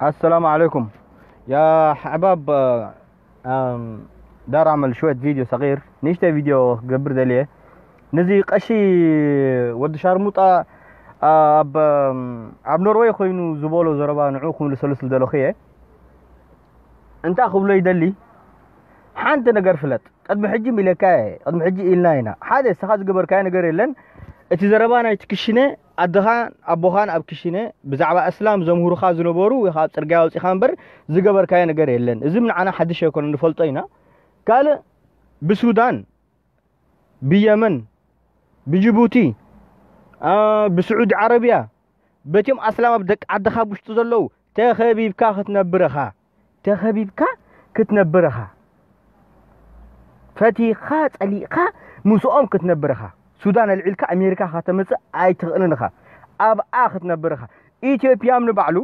السلام عليكم يا حباب. آم، دار أعمل شوية فيديو صغير، نشتي فيديو قبر دليه. نزي قشي ود شارموطة، آه، أب، آم، أب نوروي خوينو زبولو زربا نعوكم لسلسل دلوخية. أنت أخو بلي دلي. حانت نقر فلت. ቅድሚ ሕጂ ኢለካ እየ፣ ቅድሚ ሕጂ ኢልና ኢና። ሓደ ንስኻ ዝገበርካዮ ነገር የለን። እቲ ዘረባ ናይ ትክሽነ ኣድኻን ኣቦኻን ኣብ ክሽነ ብዛዕባ እስላም ዘምህሩኻ ዝነበሩ ወይ ከዓ ኣብ ፅርግያ ኣውፂኻ እምበር ዝገበርካዮ ነገር የለን። እዚ ንዓና ሓድሽ ኣይኮነን፣ ንፈልጦ ኢና። ካልእ ብሱዳን፣ ብየመን፣ ብጅቡቲ፣ አ፣ ብስዑዲ ዓረብያ በቲኦም ኣስላም ኣብ ደቂ ዓድኻ ውሽጢ ዘለዉ ተኸቢብካ ክትነብር ኢኻ። ተኸቢብካ ክትነብር ኢኻ። ፈቲኻ ጸሊእካ ምስኦም ክትነብር ኢኻ። ሱዳን ኣልዒልካ ኣሜሪካ ከተምጽእ ኣይትኽእልን ኢኻ። ኣብኣ ክትነብር ኢኻ። ኢትዮጵያ ንባዕሉ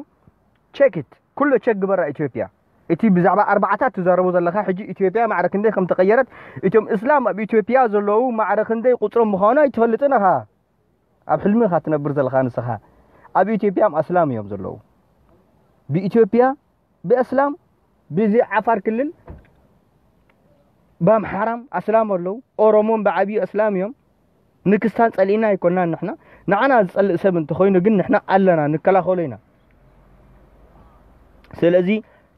ቸክ ኢት ኩሎ ቸክ ግበራ ኢትዮጵያ። እቲ ብዛዕባ ኣርባዕታት ትዛረቦ ዘለኻ ሕጂ ኢትዮጵያ ማዕረ ክንደይ ከም ተቐየረት፣ እቶም እስላም ኣብ ኢትዮጵያ ዘለዉ ማዕረ ክንደይ ቁጽሮም ምዃኑ ኣይትፈልጥን ኢኻ። ኣብ ሕልሚ ኢኻ ትነብር ዘለኻ ንስኻ። ኣብ ኢትዮጵያ ኣስላም እዮም ዘለዉ። ብኢትዮጵያ ብእስላም ብዚ ዓፋር ክልል ብኣምሓራም ኣስላም ኣለዉ። ኦሮሞን ብዓብዩ ኣስላም እዮም። ንክስታን ጸሊእና ኣይኮናን ንሕና። ንዓና ዝጸልእ ሰብ እንተኾይኑ ግን ንሕና ኣለና፣ ንከላኸሎ ኢና። ስለዚ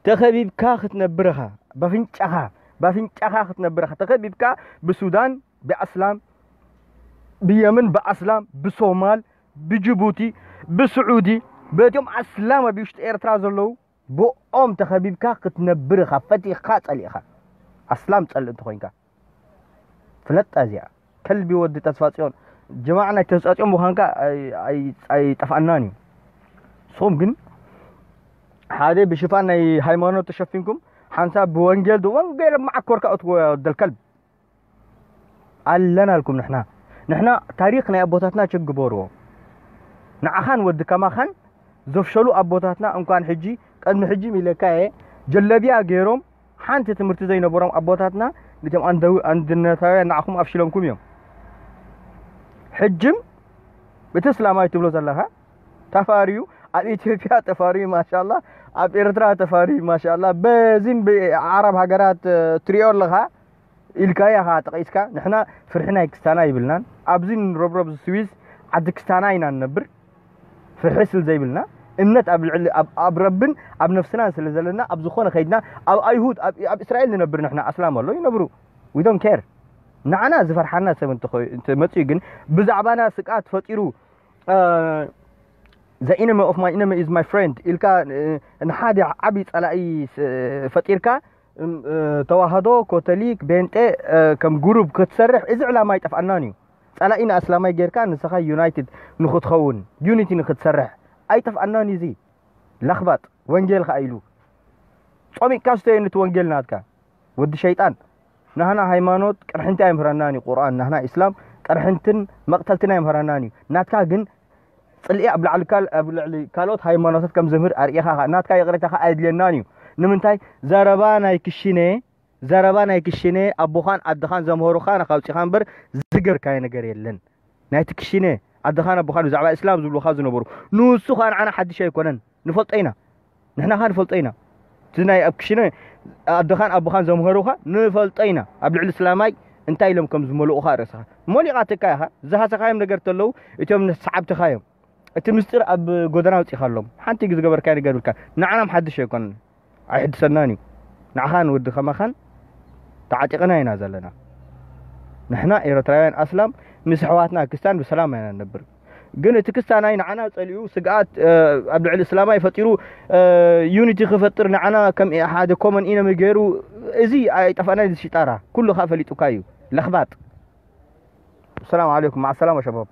ተኸቢብካ ክትነብር ኢኻ። ባፍንጫኻ፣ ባፍንጫኻ ክትነብር ኢኻ። ተኸቢብካ ብሱዳን ብኣስላም፣ ብየመን ብኣስላም፣ ብሶማል፣ ብጅቡቲ፣ ብስዑዲ፣ በቶም ኣስላም ኣብ ውሽጢ ኤርትራ ዘለዉ ብኦም ተኸቢብካ ክትነብር ኢኻ። ፈቲኻ ጸሊእኻ ኣስላም ጸልእ እንተኾይንካ ፍለጣ እዚኣ። ከልቢ ወዲ ተስፋ ጽዮን ጀማዓ ናይ ተስፋ ጽዮን ምዃንካ ኣይ- ኣይ- ኣይጠፍኣናን እዩ። ንስኹም ግን ሓደ ብሽፋን ናይ ሃይማኖት ተሸፊንኩም ሓንሳብ ብወንጌል ዶ ወንጌል መዓኮርካ እትዎ ደልከልብ ኣለናልኩም ንሕና። ንሕና ታሪኽ ናይ ኣቦታትና ቸክ ግበርዎ። ንዓኻን ወዲ ከማኻን ዘፍሸሉ ኣቦታትና እንኳን ሕጂ ቅድሚ ሕጂ ሚለካ እየ ጀለቢያ ገይሮም ሓንቲ ትምህርቲ ዘይነበሮም ኣቦታትና ነቶም ኣንደው- ኣንድነታውያን ንዓኹም ኣፍሽሎምኩም እዮም። ሕጅም እቲ እስላማዊ ትብሎ ዘለኻ ተፋርዩ ኣብ ኢትዮጵያ ተፋርዩ ማሻላ ኣብ ኤርትራ ተፋርዩ ማሻላ በዚም ብዓረብ ሃገራት ትሪኦ ኣለኻ ኢልካያ ኸዓ ጠቒስካ ንሕና ፍርሒ ናይ ክስታና ይብልናን ኣብዚ ንረብረብ ስዊዝ ዓዲ ክስታና ኢና ንነብር ፍርሒ ስል ዘይብልና እምነት ኣብ ልዕሊ ኣብ- ኣብ ረብን ኣብ ነፍስናን ስለ ዘለና ኣብ ዝኾነ ከይድና ኣብ ኣይሁድ ኣብ ኣብ እስራኤል ንነብር ንሕና ኣስላም ኣሎ ይነብሩ we don't care ንዓና ዝፈርሓና ሰብ እንተኾይ- እንተመፅኡ ግን ብዛዕባና ስግኣት ፈጢሩ the enemy of my enemy is my friend ኢልካ ንሓደ ዓብዪ ፀላኢ ፈጢርካ ተዋህዶ ኮቶሊክ ቤንጤ ከም ጉሩብ ክትሰርሕ እዚ ዕላማ ኣይጠፍኣናን እዩ ፀላኢ ንኣስላማይ ጌርካ ንስኻ ዩናይትድ ንክትኸውን ዩኒቲ ንክትሰርሕ ኣይጠፍኣናን እዩ እዚ ለኽባጥ ወንጌል ከዓ ኢሉ ጾሚቅካ ስተየኒ እቲ ወንጌል ናትካ ወዲ ሸይጣን ናህና ሃይማኖት ቅርሕንቲ ኣይምህረናን እዩ ቁርኣን ናህና ኢስላም ቅርሕንትን መቅተልትን ኣይምህረናን እዩ ናትካ ግን ፅልኢ ኣብ ላዕሊ ካል ኣብ ልዕሊ ካልኦት ሃይማኖታት ከም ዘምህር ኣርእኻ ናትካ ይቕሬታኻ ኣየድልየናን እዩ ንምንታይ ዘረባ ናይ ክሽነ ዘረባ ናይ ክሽነ ኣቦኻን ኣድኻን ዘምሀሩኻ ንኻውፂኻ እምበር ዝገርካዮ ነገር የለን ናይቲ ክሽነ ኣድኻን ኣቦኻን ብዛዕባ እስላም ዝብሉኻ ዝነበሩ ንሱ ኸዓ ንዓና ሓድሽ ኣይኮነን ንፈልጦ ኢና ንሕና ኸዓ ንፈልጦ ኢና እቲ ናይ ኣብ ክሽነ ኣድኻን ኣቦኻን ዘምሀሩኻ ንፈልጦ ኢና ኣብ ልዕሊ እስላማይ እንታይ ኢሎም ከም ዝመልኡኻ ርእስኻ ሞሊቓትካ ኢኻ ዝሃሰኻዮም ነገር ተለዉ እቶም ሰዓብትኻ እዮም እቲ ምስጢር ኣብ ጎደና ኣውፂኻሎም ሓንቲ ዝገበርካዮ ነገር ብልካ ንዓናም ሓድሽ ኣይኮነን ኣይሕድሰናን እዩ ንዓኻን ወዲ ከማኻን ተዓጢቕና ኢና ዘለና ንሕና ኤርትራውያን ኣስላም ምስ ኣሕዋትና ክስታን ብሰላም ኢና ንነብር ግን እቲ ክስታናይ ንዓና ፀሊኡ ስግኣት ኣብ ልዕሊ እስላማይ ፈጢሩ ዩኒቲ ክፈጥር ንዓና ከም ሓደ ኮመን ኢነሚ ገይሩ እዚ ኣይጠፋእና እዚ ሽጣራ ኩሉ ከዓ ፈሊጡካ እዩ ለኽባጥ ሰላም ዓለይኩም ማዓ ሰላማ ሸባብ